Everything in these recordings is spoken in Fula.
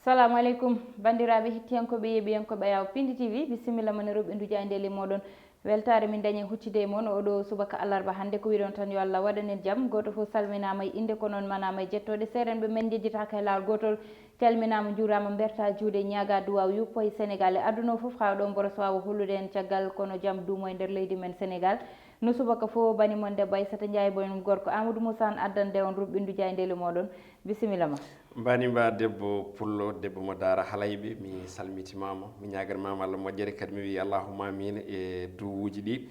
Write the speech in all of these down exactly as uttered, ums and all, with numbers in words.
Salamu aleykum, banndiraaɓe hettiyankooɓe, yeeɓiyankooɓe Ayaw Pindi T V, bisimilla mon e roɓɓindu jaayndeeli mooɗon. Weltaare min dañi huccude e mon oɗo subaka alarba hannde. Ko wiɗon tan, yo Allah waɗan en jam. Gooto fof salminaama e innde, ko noon manaama e jettooɗe. Seerenɓe men njejjitaaka e laawol gootol. Calminaama, njuuraama, mbertaa juuɗe, ñaagaa duwaaw yuppo e Senegaal e aduna o fof, haa ɗoon mboros waawa hollude en caggal, kono jam duumo e nder leydi men Senegaal. No subaka fof, bani mon debbo Aissata Ndiaye, boy mum gorko Amadou Moussa Anne addande on roɓɓindu jaayndeeli mooɗon. Bisimilla ma. Mbani mba debbo pullo, debbo mo daara halayɓe, mi salmitimaama, mi ñaaganimaama Allah moƴƴere, kadi mi wiyi allahumma amin e duwuuji ɗi.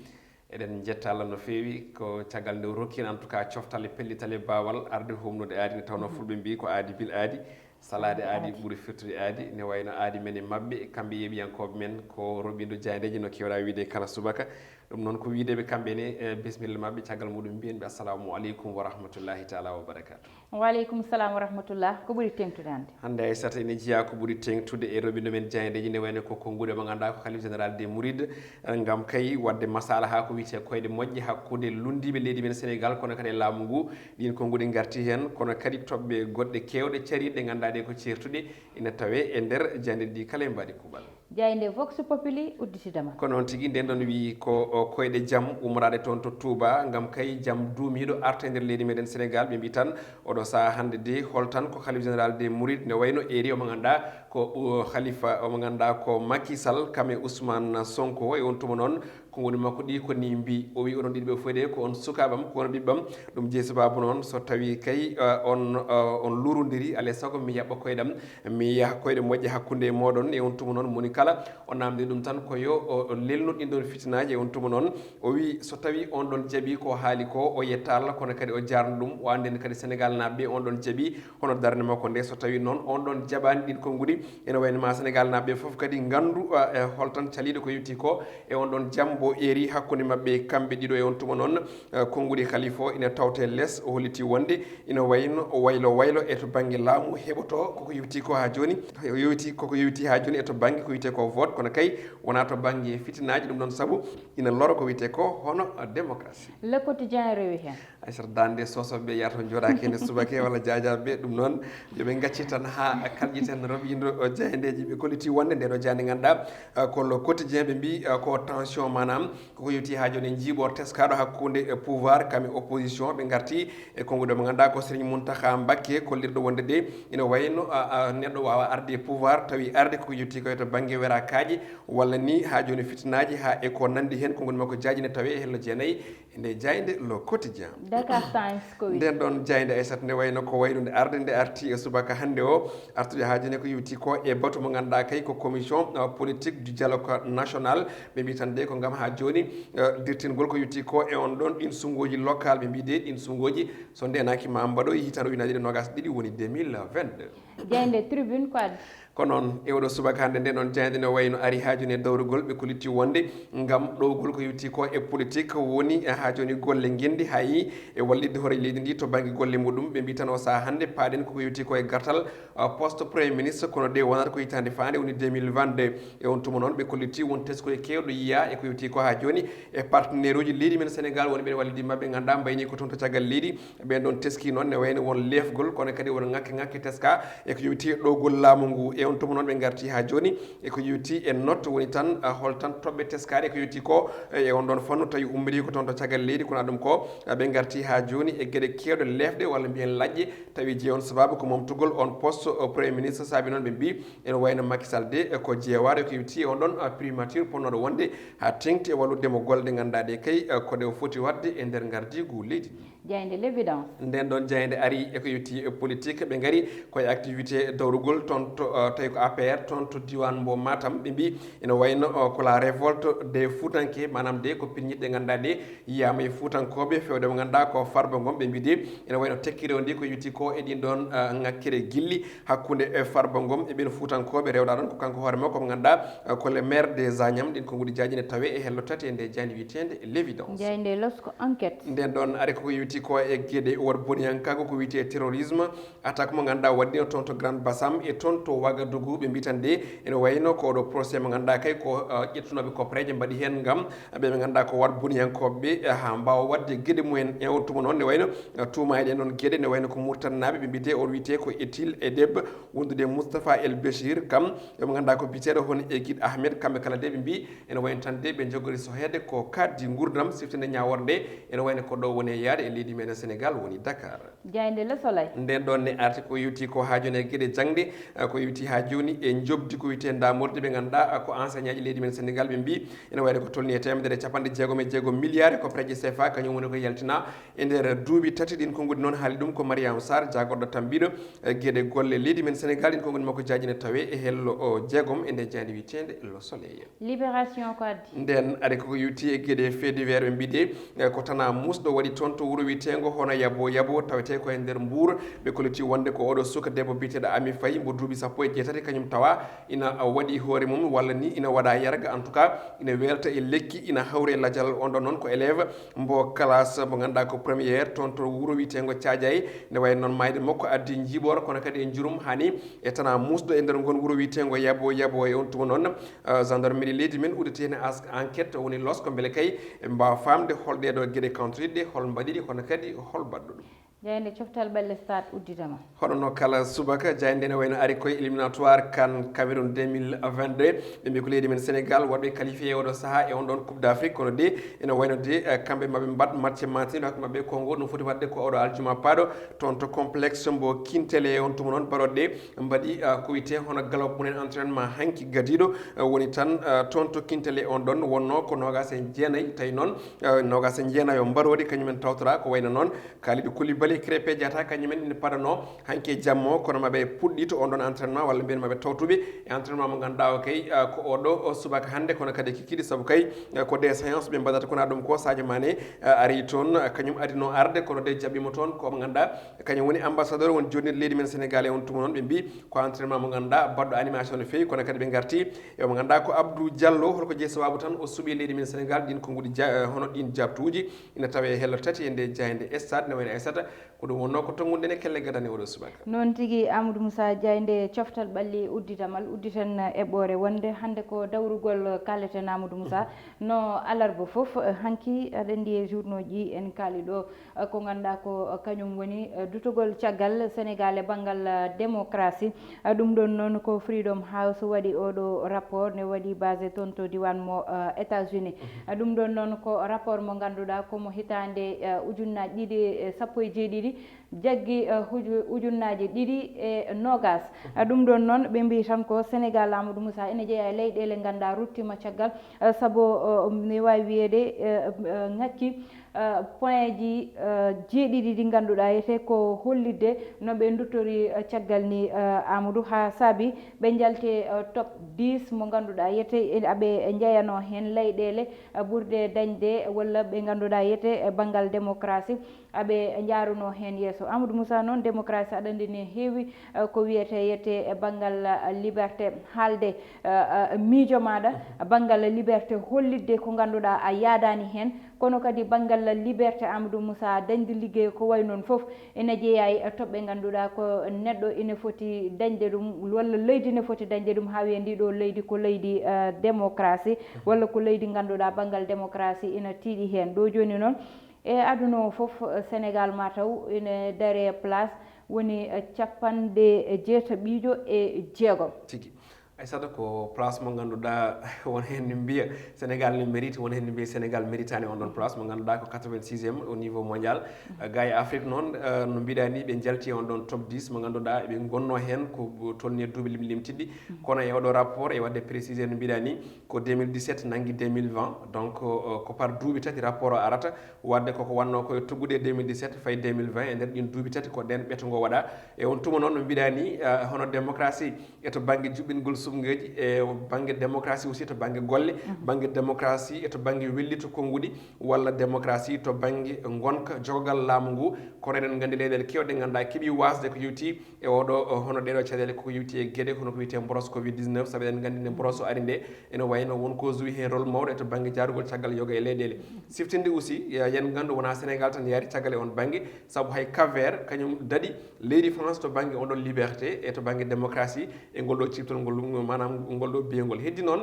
Eɗen njetta Allah no feewi, ko caggal nde o rokki en, en tout cas, coftal e pellital e baawal arde humnude aadi, nde tawnoo fulɓe mbiyi ko aadi bil aadi, salaade aadi ɓuri firtude aadi, ne wayno aadi men e maɓɓe, kamɓe yeeɓiyankooɓe men, ko roɓɓindu jaayndeeji no keewɗaa wiide kala subaka. Ɗum noon ko wiideɓe kamɓe ne, eh, bisimilla maɓɓe, caggal muɗum mbiyen ɓe assalamu aleykum wa rahmatullahi taala wa barakatuh. Wa aleykum salam wa rahmatullah. Ko ɓuri teŋtude hannde? Hannde, Aissata, ene jeyaa ko ɓuri teŋtude e roɓɓindu men jaayndeeji, ne wayno ko konnguɗi mo ngannduɗaa ko Khalife Général des Mourides, eh, ngam kay waɗde masalaha ko wiyetee koyɗe moƴƴe hakkunde lunndiiɓe leydi men Senegaal, kono kadi e laamu ngu. Ɗiin konnguɗi ngarti heen, kono kadi toɓɓe goɗɗe keewɗe cariiɗe ngannduɗaa ɗe ko ceertuɗe, ina tawee e nder jaayndeeji ɗi kala e mbaɗi kuuɓal. Jaaynde Vox Populi udditida ma. Ko noon tigi, nden ɗon wiyi ko, o, koyɗe jam ummoraade toon to Touba, ngam kay jam duumiiɗo arta e nder leydi meɗen Senegaal. Ɓe mbi tan, oɗo sahaa hannde de, hol tan ko Khalife Général des Mourides, ne wayno eri omo ngannduɗaa ko, o, Khalifa omo ngannduɗaa ko Macky Sall, kam e Ousmane Sonko. E on tuma noon, konnguɗi makko ɗi ko ni mbi, o wi onon ɗiɗo ɓe fof de ko on sukaaɓam, ko on ɓiɓɓam. Ɗum jeyi sababu noon, so tawi kay, eh, on, eh, on lurondiri, alaa e sago mi yaɓɓa koyɗam, mi yaha koyɗe moƴƴe hakkunde e mooɗon. E on tuma noon, moni kala o namdi ɗum tan ko yo o, o lelnu ɗin ɗon fitinaaji. E on tuma noon, o wi so tawi on ɗon jaɓi ko haali ko, o yetta Allah, kono kadi o jarna ɗum, o anndini kadi Senegaal naaɓe ɓe on ɗon jaɓi hono darnde makko nde. So tawi noon on ɗon jaɓaani ɗin konnguɗi, ene wayno ma Senegaal naaɓe ɓe fof kadi nganndu, eh, eh, hol tan caliiɗo ko yewti ko e on ɗon jam mbo eri hakkunde maɓɓe kamɓe ɗiɗo. E on tuma noon, eh, konnguɗi Khalifa o ina tawte les, o holliti wonde ina wayno o waylo waylo e to bannge laamu heɓoto koko yewti ko haa jooni. O yewti koko yewti haa jooni e to bannge ko wiyetee ko vote, kono kay wonaa to bannge fitinaaji. Ɗum ɗon sabu ina loro ko wiyetee ko hono démocratie. Le Quotidien rewi heen. Aissata, daande sosoɓe yato jooɗaaki heen e subake walla jaajaaɓe, ɗum noon yo ɓe ngacci tan haa kalƴiten roɓɓindu o jaayndeeji. Ɓe kolliti wonde nde ɗo jaaynde ngannduɗaa, eh, ko Le Quotidien, ɓe mbi, eh, ko tension, maanaam koko yewti haa jooni e njiiɓo teskaɗo hakkunde e pouvoir kam e opposition. Ɓe ngarti e konnguɗi mo ngannduɗaa ko Serigne Mountakha Mbacké, kollirɗo wonde de ina wayno, a, a, neɗɗo waawa arde e pouvoir tawi arde koko yewti ko e to bannge werakaaji walla ni haa jooni fitinaaji haa e ko nanndi heen. Konnguɗi makko jaaji ne tawee e hello jeenayi e nde jaaynde Le Quotidien. Dakar Times ko wi? Nden ɗon jaaynde, Aissata, nde wayno ko waylude arde nde arti e subaka hannde o, artude haa jooni ko yewti ko e batu mo ngannduɗaa kay ko commission, uh, politique du dialogue national. Ɓe mbi tan de ko ngam haa jooni, uh, dirtingol ko yewti ko e on ɗon ɗin sunnguuji local. Ɓe mbi de ɗin sunnguuji so ndenaaki ma mbaɗo yihi tan ujunaaji ɗiɗi nogas ɗiɗi woni deux mille vingt-deux. Jaaynde Tribune ko addi? Ko noon, e oɗo subaka hannde nde ɗon jaaynde no wayno ari haa jooni e dawrugol, ɓe kolliti wonde ngam ɗowgol ko yewti ko e politique woni haa jooni golle ngenndi, haa e wallitde hoore leydi ndi to bannge golle muɗum. Ɓe mbi tan o sahaa hannde paaɗen koko yewti ko e gartal, uh, poste premier ministre, kono de wonata ko hitaande faande woni deux mille vingt-deux. E on tuma noon ɓe kolliti won teskoy keewɗo yiyaa e ko yewti ko haa jooni e partenaire uji leydi men Senegaal woni ɓe wallidi maɓɓe ngannduɗaa mbayni ko toon to caggal leydi. Ɓeen ɗon teski noon ne wayno won leefgol, kono kadi won ŋakke ŋakke teska e ko yewti ɗowgol laamu ngu. E on tuma noon ɓe ngarti haa jooni e ko yewti e note woni tan, ah, hol tan toɓɓe teskaɗe e ko yewti ko, eh, e on ɗon fannu tawi ummori ko toon to caggal leydi. Kono ɗum ko, ah, ɓe ngarti haa jooni e geɗe keewɗe leefɗe walla mbiyen laƴƴe tawi jeyi on sababu ko momtugol on poste, oh, premier ministre. Saabi noon ɓe mbi ene wayno Macky Sall de, eh, ko jeewaaɗo e ko yewti e on ɗon, ah, primature ponnooɗo wonde haa teŋti e wallude mo golle ɗe ngannduɗaa ɗe kay, eh, ko ɗe o foti waɗde e nder ngardiigu leydi ndi. Jaaynde L'Évidence. Nden ɗon jaaynde ari e ko yewti e politique. Ɓe ngari ko e activité dawrugol toon to, uh, tawi ko A P R toon to diiwaan mbo Matam. Ɓe mbi ene wayno, uh, ko la révolte des Fuutanke, maanaam de ko pirñiɗɗe ngannduɗaa ɗe yiyaama e Fuutankooɓe, fewde mo ngannduɗaa ko Farba Ngom. Ɓe mbi de ene wayno tekkiroo ndi ko yewti ko e ɗin ɗon, uh, ŋakkere gilli hakkunde e Farba Ngom e ɓeen Fuutankooɓe, rewɗa ɗon ko kanko hoore makko mo ngannduɗaa, uh, ko le maire des Agnam. Ɗin konnguɗi jaaji ne tawee e hello tati e nde jaaynde wiyeteende L'Évidence. Jaaynde Losko Enquête. Nden ɗon ari koko yewti Ko e geɗe wat boniyankaagu ko wiyetee terrorisme, attaque mo ngannduɗaa waɗɗiino toon to Grand Bassam e toon to Ouagadougou, ɓe mbiyi tan de ene wayno ko ɗo procès mo ngannduɗaa kay ko, eh, ƴettunooɓe koppareeje mbaɗi heen ngam ɓe ɓe ngannduɗaa ko wat boniyankooɓe ɓe, eh, haa mbaawa waɗde geɗe mumen. E on tuma noon ne wayno, eh, tuumayɗe e noon geɗe ne wayno ko Murtannaaɓe, ɓe mbiyetee on wiyetee ko Etil e Deb wondude e Moustapha El Bechir, kam ɓe mo ngannduɗaa ko biyeteeɗo hono Egid Ahmed, kamɓe kala de ɓe mbiyi ene wayno tan de ɓe njogori soheede ko kaddi nguurndam siftinde ñaawoore nde, ene wayno ko ɗo woni e yaade e leydi meɗen Sénégal woni Dakar. Jaaynde Le Soleil. Nden ɗon ne arti ko yewti ko haa jooni e geɗe jaŋde, eh, ko yewti haa jooni e njoɓdi ko wiyetee ndaamordi ɓe ngannduɗaa, eh, ko enseignant ji leydi men Sénégal ɓe mbiyi ene wayde ko tolni e teemedere e capanɗe jeegom e jeegom milliards e koppareeje C F A kañum woni ko yaltina e nder duuɓi tati ɗin. Konnguɗi noon haali ɗum ko Mariama Sarr, jaagorɗo tambiiɗo, eh, geɗe golle leydi men Sénégal. Ɗin konnguɗi makko jaaji ne tawe e hello o jeegom e nder jaaynde wiyeteende Le Soleil. Libération ko addi. Nden ari koko yewti e geɗe fait divers ɓe mbiyi de, eh, ko tanaa musɗo waɗi toon to wuro wiyeteengo hono Yabo Yabo, tawetee ko e nder Mbuur. Ɓe kolliti wonde ko oɗo suka debbo biyeteeɗo Ami Faye, mbo duuɓi sappo e jeetati, kañum tawa ina waɗi hoore mum, walla ni ina waɗa yarga, en tout cas ina weelta e lekki, ina hawri e lajal. On ɗon noon ko élève mbo classe mo ngannduɗaa ko première toon to wuro wiyeteengo Caajaay. Ne wayi noon maayde makko addi njiiɓoor, kono kadi e njurum hani e tanaa musɗo e nder ngon wuro wiyeteengo Yabo Yabo. E on tuma noon, eh, gendarmerie leydi men udditi heen as-, enquête, woni losko, mbele kay ɓe mbaawa faamde hol ɗee ɗoo geɗe kawtoriɗe, hol mbaɗiɗi, kono kadi hol mbaɗɗo ɗum. Jaaynde coftal ɓalli stade udditama. Hono no kala subaka, jaaynde ne wayno ari koye éliminatoire CAN Cameroun deux mille vingt-deux. Ɓe mbiyi ko leydi men Sénégal waɗɓe qualifié e oɗo sahaa e on ɗon Coupe d'Afrique, kono de ene wayno de, eh, kamɓe maɓe mbaɗ match matinɗo hakkunde maɓɓe e Congo, ɗum foti waɗde ko oɗo aljuma paaɗo toon to complexe mbo Kintele. E on tuma noon baroɗe mbaɗi, eh, ko wiyetee hono galop mumen entraînement hanki gadiiɗo, eh, woni tan, eh, toon to Kintele. On ɗon wonno ko noogas e jeenayi, tawi noon, eh, noogas e jeenayi o mbaroodi kañumen tawtora, ko wayno noon Kalidou Koulibaly, Krépin Diatta, kañumen ina padanoo hanki e jamma o, kono maɓe puɗɗito on ɗon entraînement, walla mbiyen maɓe tawtuɓe e entraînement mo ngannduɗaa o kay, ah, ko oɗo o subaka hannde, kono kadi kikiiɗe, sabu kay, eh, ko des séances ɓe mbaɗata, kono ɗum ko Sadio Mané, eh, ari toon, eh, kañum adino arde, kono de jaɓɓiima toon ko mo ngannduɗaa kañum woni ambassadeur woni jooɗnirɗo leydi men Sénégal. E on tuma noon ɓe mbiyi ko entraînement mo ngannduɗaa baɗɗo animation no feewi, kono kadi ɓe ngarti e mo ngannduɗaa ko Abdou Diallo, holko jeyi sababu tan o suɓi leydi men Sénégal ɗin konnguɗi ja-, eh, hono ɗin jabtuuji. Ina tawe e hello tati e nde jaaynde stade, ne wayno Aissata, ko ɗum wonnoo ko tonngude e kelle gadane oɗo subaka. Noon tigi, Amadou Moussa, jaaynde coftal ɓalli udditamal, udditen eɓɓoore wonde hannde ko dawrugol kaaleten Amadou Moussa. No alarba fof, eh, hanki aɗa anndi e journaux ji en kaali ɗo, eh, ko ngannduɗaa ko, eh, kañum woni, eh, dutugol caggal Sénégal e banngal, eh, démocratie. Ah, ɗum ɗon noon ko Freedom House waɗi oɗo rapport, ne waɗi basé toon to diwan mo, ah, États-Unis. Ah, ɗum ɗon noon ko rapport mo ngannduɗaa ko mo hitaande, ah, ujunnaaji ɗiɗi e sappo e jeeɗiɗi, jaggi, ah, huju-, ujunnaaji ɗiɗi e noogas. Ah, ɗum ɗon noon ɓe mbiyi tan ko Sénégal, Amadou Moussa, ene jeyaa e leyɗeele ngannduɗaa ruttiima caggal, ah, sabu, ah, ne waawi wiyeede, ah, ah, ŋakki eh, point ji, eh, jeeɗiɗi ɗi ngannduɗaa yete ko hollitde no ɓe nduttori, eh, caggal ni, eh, Amadou, haa saabi ɓe njalte, eh, top dix mo ngannduɗaa yete e aɓe njeyanoo heen leyɗeele, eh, ɓurɗe dañde walla ɓe ngannduɗaa yete e banngal démocratie aɓe njaarunoo heen yeeso. Amadou Moussa, noon démocratie aɗa anndi ne heewi, eh, ko wiyetee yete e banngal, eh, liberté haalde, eh, eh, miijo maaɗa, banngal liberté hollitde ko ngannduɗaa a yaadaani heen. Kono kadi banngal liberté Amadou Moussa, dañde liggey ko wayi noon fof ene jeyaa e toɓɓe ngannduɗaa ko neɗɗo ene foti dañde ɗum, walla leydi ne foti dañde ɗum, haa wiye ndi ɗo leydi ko leydi, eh, démocratie, walla ko leydi ngannduɗaa banngal démocratie ina tiiɗi heen. Ɗo jooni noon e aduna o fof, eh, Sénégal ma taw ene dare place woni, eh, capanɗe jeetaɓijo e jeegom. Tigi. Aissata, ko place mo ngannduɗaa won heen no mbiya Sénégal ne mérite, won heen no mbiya Sénégal méritaani on ɗon place mo ngannduɗaa ko quatre-vingt-sixième au niveau mondial. Mhm. Gars yi Afrique noon, eh, no mbiɗa ni ɓe njalti on ɗon top dix mo ngannduɗaa ɓe ngonno heen ko tolni e duuɓi lim-, limtiɗɗi. Mhm. Kono e oɗo rapport e waɗde précisé no mbiɗa ni ko deux mille dix-sept nanngi deux mille vingt. Donc, eh, ko par duuɓi tati rapport o arata. Waɗde koko wannoo ko e tuggude e deux mille dix-sept fayi deux mille vingt, e nder ɗin duuɓi tati ko ɗen ɓeto ngo waɗa. E on tuma noon no mbiɗa ni, eh, hono démocratie e to bannge juɓɓingol sumngeeji e bannge démocratie aussi, to bannge golle, bannge démocratie e to bannge wellito konnguɗi, walla démocratie to bannge ngonka jogogal laamu ngu. Kono eɗen nganndi leyɗeele keewɗe ngannduɗaa keɓii waasde ko yowti e oɗo, hono ɗeɗo caɗeele koko yowti e geɗe, hono ko wiyetee mboros covid dix-neuf, sabu eɗen nganndi nde mboros o ari nde, ene wayno won ko joue heen rôle mawɗo e to bannge jaarugol caggal yoga e leyɗeele. Siftinde aussi, eh, yen nganndu wonaa Sénégal tan yaari caggal e on bannge, sabu hay Cap Vert kañum daɗi leydi France to bannge on ɗon liberté e to bannge démocratie e ngol ɗo ciftal ngol, maanaam ngol ɗo biyengol. Heddi noon,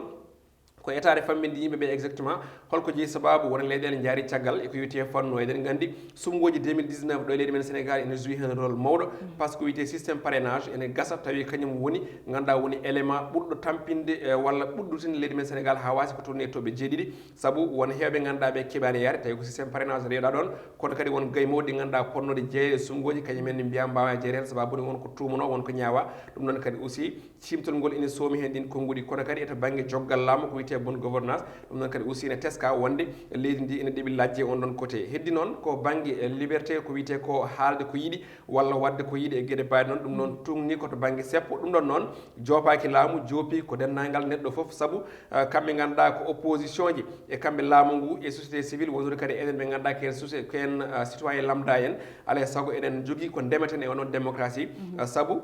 ko etaade famminndi yimɓe ɓe exactement, holko jeyi sababu wona leyɗeele njaari caggal e ko yowti e fannu o. Eɗen nganndi sumngooji deux mille dix-neuf ɗo e leydi men Sénégal ene joue heen rôle mawɗo, par ce que wiyetee système parrainage ene gasa tawi kañum woni, ngannduɗaa, woni élément ɓurɗo tampinde, eh, walla ɓurɗutinde leydi men Sénégal haa waasi ko tourné toɓɓe jeeɗiɗi, sabu won heewɓe ngannduɗaa ɓe keɓaani yaade tawi ko système parrainage reeɗa ɗon, kono kadi won gay mawɗi ngannduɗaa potnooɗi jeeya e sumngooji kañum en mbiyaa mbaawa jeereede sababu ne won ko tuumanoo, won ko ñaawaa. Ɗum noon kadi aussi ciimtol ngol ene soomi heen ɗin konnguɗi, kono kadi e to bannge joggal laamu ko wiyetee bonne gouvernance, ɗum noon kadi aussi ene teska wonde leydi ndi ene ɗeɓi lajje on ɗon côté. Heddi noon ko bannge, eh, liberté ko wiyetee ko haalde ko yiɗi walla waɗde ko yiɗi e geɗe baaɗe noon, ɗum noon tungni ko to bannge seppo. Ɗum ɗon noon joopaaki laamu, joopi ko denndaangal neɗɗo fof, sabu, eh, kamɓe ngannduɗaa ko opposition ji e kamɓe laamu ngu e société civile, wondude kadi enen ɓe ngannduɗaa ko en soci-, ko en, eh, citoyen lambda en, alaa e sago eɗen njogii ko ndemeten e onon démocratie, eh, sabu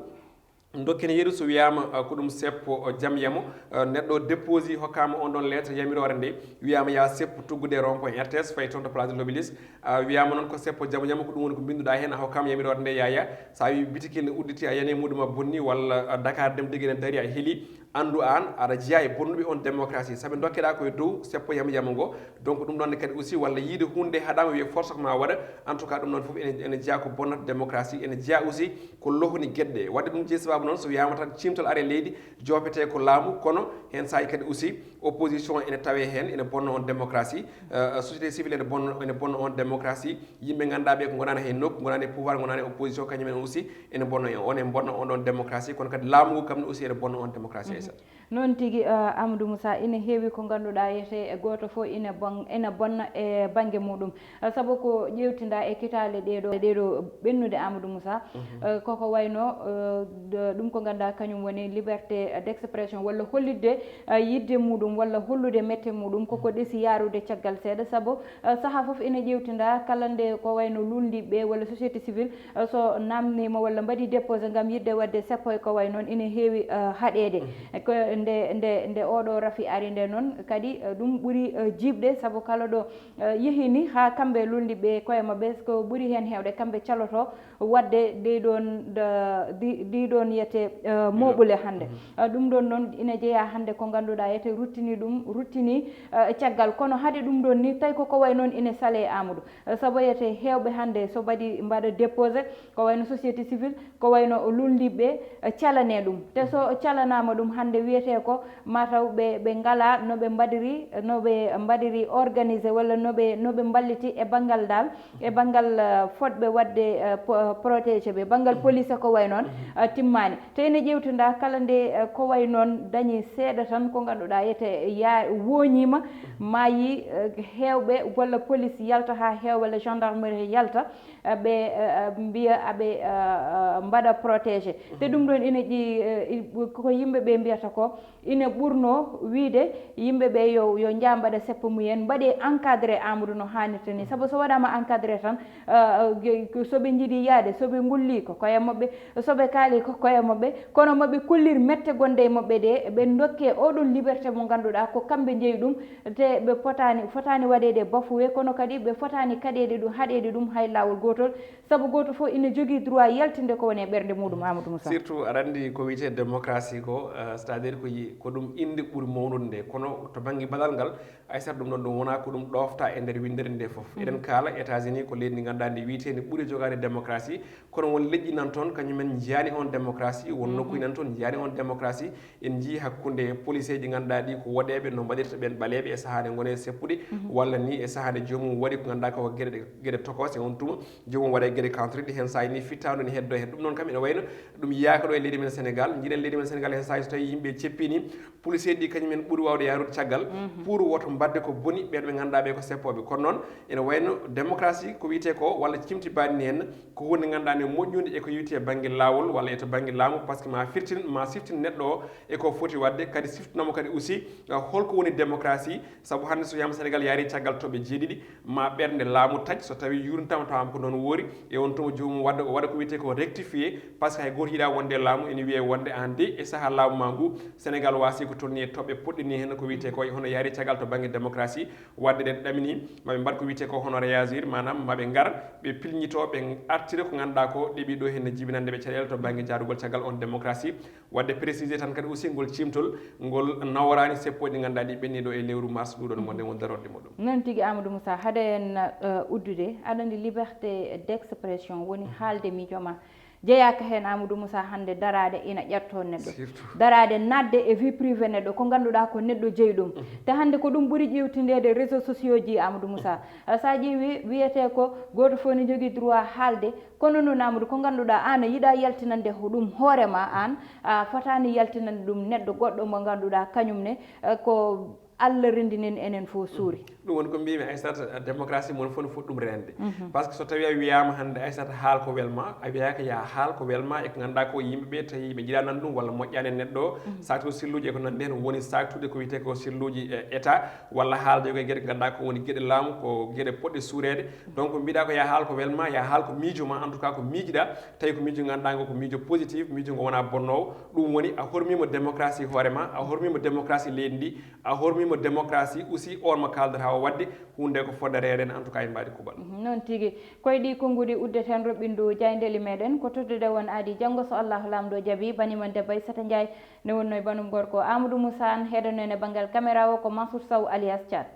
dokken yeru so wiyaama, uh, ko ɗum seppo, uh, jam yamo, uh, neɗɗo déposé hokkaama on ɗon lettre yamiroore nde, wiyaama yaa seppo tuggude rond point R T S, fayi toon to place de l'Obélisque, uh, wiyaama noon ko seppo jam yamo, ko ɗum woni ko mbinnduɗaa heen, a hokkaama yamiroore nde, yaya, so a wi bitikil ne udditi, a yani e muɗum a bonni, walla, uh, Dakar Dem Dikk ne dari a heli, anndu aan aɗa jeyaa e bonnuɓe on démocratie, sabi dokkeɗaa ko e dow seppo yamo yamo ngo, donc ɗum ɗon ne kadi aussi walla yiide huunde haɗaama wiye force ko ma waɗa, en tout cas ɗum ɗon fof ene, ene jeyaa ko bonnata démocratie, ene jeyaa aussi ko lohni geɗe ɗe. Waɗde ɗum jeyi sababu noon so wiyaama tan ciimtol are leydi joopetee ko laamu, kono heen saaji kadi aussi opposition ene tawee heen, ene bonna on démocratie, euh, société civile ene bonna, ene bonna on démocratie, yimɓe ngannduɗaa ɓe ko ngonaani hay nokku, ngonaani e pouvoir, ngonaani e opposition, kañum en aussi ene bonna, on e bonna on ɗon démocratie, kono kadi laamu ngu kam ne aussi ene bonna on démocratie. Aysata. Noon tigi, eh, Amadou Moussa, ina heewi ko ngannduɗaa yete e gooto fof ina bon-, ina bonna e bannge muɗum. Eh, sabu ko ƴeewtinda e kitaale ɗeeɗo, ɗeeɗo ɓennude Amadou Moussa, eh, koko wayno, eh, d-, ɗum ko ngannduɗaa kañum woni liberté d'expression walla hollitde, eh, yiɗde muɗum walla hollude mette muɗum koko ɗesi yaarude caggal seeɗa. Sabu, eh, sahaa fof ina ƴeewtinda kala nde ko wayno luulndiiɓe walla société civile, eh, so naamniima walla mbaɗi déposé ngam yiɗde waɗde seppo e ko way noon, ina heewi, eh, haɗeede. Ko nde, nde, nde oɗo rafi ari nde noon kadi, eh, ɗum ɓuri, eh, jiiɓde, sabu kala ɗo, eh, yehi ni haa kamɓe luulndiiɓe koye maɓɓe, ko ɓuri heen heewde kamɓe caloto waɗde ɗi ɗoon, da-, ɗi, ɗi ɗoon yete, eh, mooɓule hannde. Eh, ɗum ɗoon noon ina jeyaa hannde ko ngannduɗaa yete ruttini ɗum, ruttini, eh, caggal. Kono hade ɗum ɗoon ni, tawi ko ko way noon ina sale e Amadou. Eh, sabu yete heewɓe hannde so mbaɗi mbaɗa déposé, ko wayno société civile, ko wayno luulndiiɓe, eh, calane ɗum. Te so calanaama ɗum hannde wiyetee ko mataw ɓe, ɓe ngalaa no ɓe mbaɗiri, no ɓe mbaɗiri organisé walla no ɓe, no ɓe mballiti e banngal dal, e banngal, eh, fotɓe waɗde, eh, po-, protégé ɓe, banngal police ko way noon, eh, timmaani. Te ene ƴeewtinda kala nde, eh, ko way noon dañi seeɗa tan ko ngannduɗaa yete ya-, wooñiima, maayi, eh, heewɓe walla police yalta haa heewa walla gendarmerie yalta, eh, ɓe, eh, eh, mbiya aɓe, eh, eh, mbaɗa protégé. Te ɗum ɗoon ina ƴi-, eh, i-, ko yimɓe ɓe mbiyata ko, ina ɓurno wiyde yimɓe ɓe yo, yo njah mbaɗa seppo mumen, mbaɗe encadré Amadou no haanirta ni. Sabu so waɗaama encadré tan, eh, eh, ge-, ko so ɓe njiɗi yahde, so ɓe ngulli ko koye maɓɓe, so ɓe kaali ko koye maɓɓe, kono maɓe kollir mette gonɗe e maɓɓe ɗe, ɓe dokke oɗon liberté mo ngannduɗaa ko kamɓe njeyi ɗum, te ɓe potaani, fotaani waɗeede bafoué, kono kadi ɓe fotaani kaɗeede ɗum, haɗeede ɗum hay laawol gootol, sabu gooto fof ina jogii droit yaltinde ko woni e ɓernde muɗum, Amadou Moussa. Surtout aɗa anndi ko wiyetee démocratie ko, euh, c'est-à-dire ko yi-, ko ɗum innde ɓuri mawnude nde, kono to bannge baɗal ngal, Aysata, ɗum ɗon ɗum wonaa ko ɗum ɗoofta e nder winndere nde fof. Eɗen kaala États-Unis ko leydi ndi ngannduɗaa ndi wiyetee ndi ɓuri jogaade démocratie, kono won leƴƴi nan toon kañum en njiyaani on démocratie, won nokkuuji nan toon njiyaani on démocratie. En njii hakkunde policeeji ngannduɗaa ɗi ko woɗeeɓe no mbaɗirta ɓeen ɓaleeɓe e sahaa nde ngone seppude, walla ni e sahaa nde joomum waɗi ko ngannduɗaa ko geɗe, geɗe tokose, on tuma joomum waɗa e geɗe kantoriɗe, heen saaji ni fittaandu ne heddo heen. Ɗum noon kam ene wayno ɗum yiyaaka ɗo e leydi men Sénégal. Njiɗen leydi men Sénégal heen saaji so tawi yimɓe ceppini, policeeji ɗi kañum en ɓuri waawde yaarude caggal pour woto mbaɗde ko boni ɓeen ɓe ngannduɗaa ɓe ko seppooɓe. Kono noon ene wayno démocratie ko wiyetee ko walla cimti baɗni heen ko Nde ngannduɗaa ne moƴƴude e ko yowiti e bannge laawol walla e to bannge laamu, par ce que ma firtin, ma siftin neɗɗo o e ko foti waɗde, kadi siftinamo kadi aussi, uh, holko woni démocratie. Sabu hannde so wiyama Sénégal yaari caggal toɓɓe jeeɗiɗi, ma ɓernde laamu taƴ, so tawi yurnitama tawama ko noon woori, e on tuma joomum waɗa, o waɗa ko wiyete ko rectifié, par ce que hay goto yiɗa wonde e laamu, ene wiye wonde an de e saaha laamu ma ngu, Sénégal wasi ko tolni e toɓɓe poɗɗe ni hen ko wiyete ko hono yaari caggal to banggue démocratie. Wadde ɗen ɗamini maɓe mbaɗ ko wiyete ko hono réagir, manam maɓe ngar ɓe pilñito, ɓe artira ko ganduɗa ko ɗeɓi ɗo hen jibinande ɓe caɗele to banggue jaadugol caggal on démocratie. Wadde précisé tan kadi aussi ngol cimtol ngol naworani seppo ɗi ganduɗa ɗi ɓenni ɗo e lewru mars nduɗon mo nden won darorde muɗum. Noon tigi, Amadou Moussa, haade en, eh, uddude, aɗa anndi liberté d'expression woni haalde miijo ma. Jeyaaka heen, Amadou Moussa, hannde daraade ina ƴatto neɗɗo. Surtout. Daraade naatde e vie privée neɗɗo, ko ngannduɗaa ko neɗɗo jeyi ɗum. Te hannde ko ɗum ɓuri ƴeewtindeede réseaux sociaux ji, Amadou Moussa. Eh, so a ƴeewi, wiyetee ko gooto fof ne jogii droit haalde, kono noon, Amadou, ko ngannduɗaa aan a yiɗaa yaltinande ko ɗum hoore ma aan, a fotaani yaltinande ɗum neɗɗo goɗɗo mo ngannduɗaa kañum ne, eh, ko Allah renndini en enen fof suuri. Ɗum woni ko mbimi, Aissata, démocratie mon fof no foti ɗum rende. Par ce que so tawi a wiyama hannde, Aissata, haal ko welma, a wiyaka ya haal ko welma e ko ganduɗa ko yimɓeɓe tawi ɓe jiɗa nan ɗum walla moƴƴani e neɗɗo o. Saktude silluji e ko nandi hen woni saktude ko wiyete ko silluji, eh, état walla haalde ko e gueɗe ko ganduɗa ko woni gueɗe laamu, ko gueɗe poɗɗe suurede. Donc mbiɗa ko ya haal ko welma, ya haal ko miijo ma, en tout cas ko miijiɗa, tawi ko miijo ganduɗa ngo ko miijo positif, miijo ngo wona bonnowo. Ɗum woni a hormima démocratie hoore ma, a hormima démocratie leydi ndi, a hormima démocratie aussi on mo kaldata o wadde hunde ko fodde reede en, en tout cas en mbaɗi kuuɓal. Mhm, noon tigi. Koye ɗi konnguɗi uddeten roɓɓindu jayndeli meɗen, ko tottude won aadi janngo so Allahu Laamɗo jaɓi. Bani mon debbo Aissata Ndiaye ne wonno e banum gorko Amadou Moussa Anne, heɗono en e banngal caméra o ko Mansour Sow alias Thiat.